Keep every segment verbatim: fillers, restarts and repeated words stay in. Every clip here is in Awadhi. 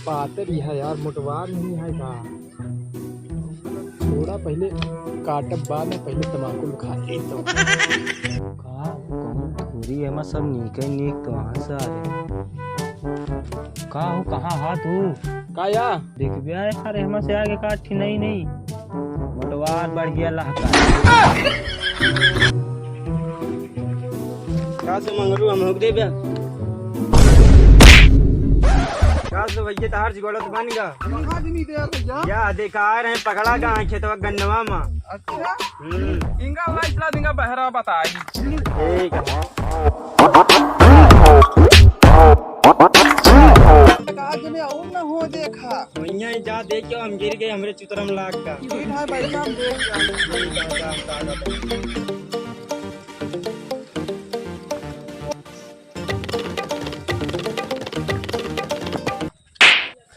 पातर ही है यार, मोटवार नहीं है का? थोड़ा पहले काटब, बाद में पहले तमाकुल खा ले तो। का कहूँ थोड़ी, एमा सब नीके नीक तो हाँ सारे। का हो, कहाँ हा तू? का या? देखबे यार, एमा से आगे काठी नहीं, नहीं। मोटवार बढ़िया लहका। का से मंगरू हम होक देबे? का से भैया तहार जिगोड़त बन गा? कहाँ जिमी दे यार भैया? या देखा आ रहे पकड़ा गा खेतवा गन्नवा मा। अच्छा। हम्म। इनका वाइस ला दिंगा बहरा बताई। ठीक है। का जिमी और ना हो देखा। भैया जा देख के हम गिर गए हमरे चुतरम लाग का। ठीक है भाई साहब देख जा। ठीक है, जा, जा, जा।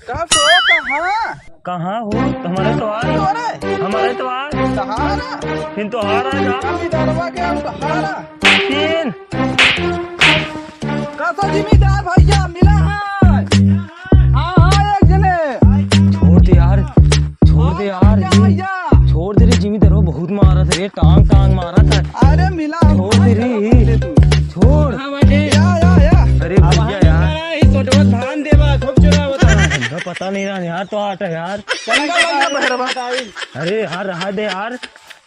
का सो, कहाँ? कहाँ हो? हमारे तो आ रहे। अरे! हमारे तो आ रहे। तहारा? फिर तो आ रहा जा। अभी डरवा के हम तहारा। फिर? का सो जिम्मेदार भैया मिला है? हाँ, हाँ, एक जने। छोड़ दे यार, छोड़ दे यार, हाँ, ये भैया। छोड़ दे रे जिम्मेदार, वो बहुत मारा था रे, टांग, टांग मारा था। अरे मिला। छोड़ दे रे, छोड़। हाँ, भाई। या, या, या। अरे अब भैया हम यार। करा ही सोचो, धान देवा, खूब चुरा होता। धंधा पता नहीं रहा यार, तो आटा यार। चला गया भैया बहरवा। अरे यार, रहा दे यार,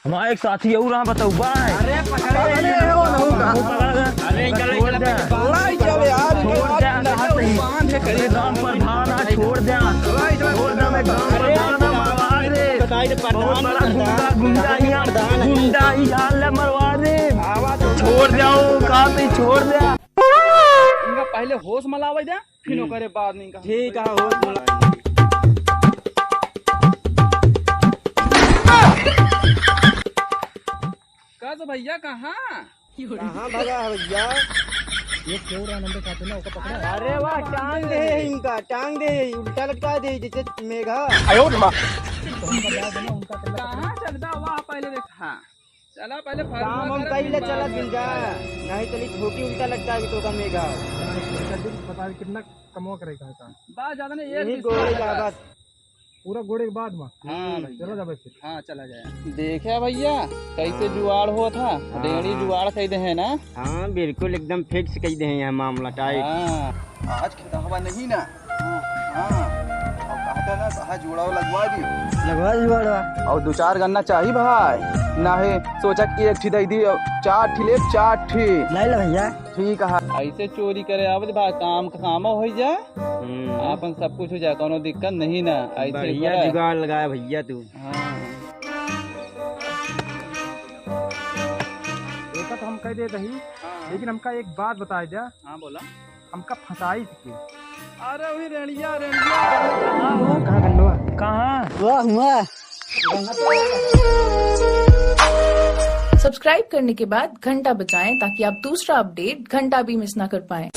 हमारा एक साथी और रहा, बताऊबा है। अरे पकड़ ले, ले, ले, वो लोग का। वो पकड़ गया। अरे, चले, छोड़ चले, दे। पकड़ ले। लाई चले यार, छोड़ दे, कहाँ कहीं? बांध है, अरे, गांव प्रधान है, छोड़ दे। लाई चले। छोड़ दे, मैं गांव अरे, प्रधान है, मरवा दे। बताई दे, बहुत प्रधान, बड़ा गुंडा, प्रधान, गुंडा ही है, प्रधान है। गुंडा ही हाल है, मरवा दे। आवाज छोड़ दे, वो कहा तो छोड़ दे। इनका पहले होश मलावे दे। फिर हम्म। ओकरे बाद नहीं कहा। ठीक है, होश मलावे। का तो भैया कहाँ? कहाँ भगा है भैया? ये क्यों रहा नंबर काटे ना, ओका पकड़ा। अरे वाह, टांग दे इनका, टांग दे, उल्टा लटका दे जैसे मेघा। आयो रे माँ। तो उनका ब्याह देना, उनका तेल कहाँ चलता वाह पहले देखा। चला पहले काम हम कई ले चला बिन जा, नहीं चली ठोकी उल्टा लटका के तो का मेघा। पता है कितना कमवा करे का काम। बा ज्यादा नहीं, एक यही बीस गोरे का का बस। पूरा गोड़े के बाद में। हाँ भैया। चला जाबे फिर। हाँ, चला जाए। देखे भैया, कैसे हाँ। जुआड़ होत है। हाँ, रेड़ी हाँ। जुआड़ कह दे है ना। हाँ, बिल्कुल एकदम fix कह दे हैं यहाँ मामला tight। हाँ। आज खेतवा नहीं ना। हाँ। अब कहता ना, कहा जुआड़ लगवा दियो। लगवा दियो जुआड़। और दो चार गन्ना चाही भाई। ना है, सोचा कि एक ठी दे दी, चार ठी ले, चार ठी। ले लो भैया। ठीक है। ऐसे चोरी करे आवत बा, काम का काम हो जाए, हम्म। आपन सब कुछ हो जाए, कोनो दिक्कत नहीं ना। ऐसे बढ़िया करे। जुगाड़ लगाया भैया तू। हाँ। ऐसा तो हम कह देते ही, हाँ। लेकिन हमका एक बात बताई द्या। हाँ, बोला। हमका फंसाई थी। अरे वही रेणिया, रेणिया। कहाँ हो? कहाँ गंडवा? कहाँ? वाह, वाह। Subscribe करने के बाद घंटा बजाएं ताकि आप दूसरा update घंटा भी miss ना कर पाएं।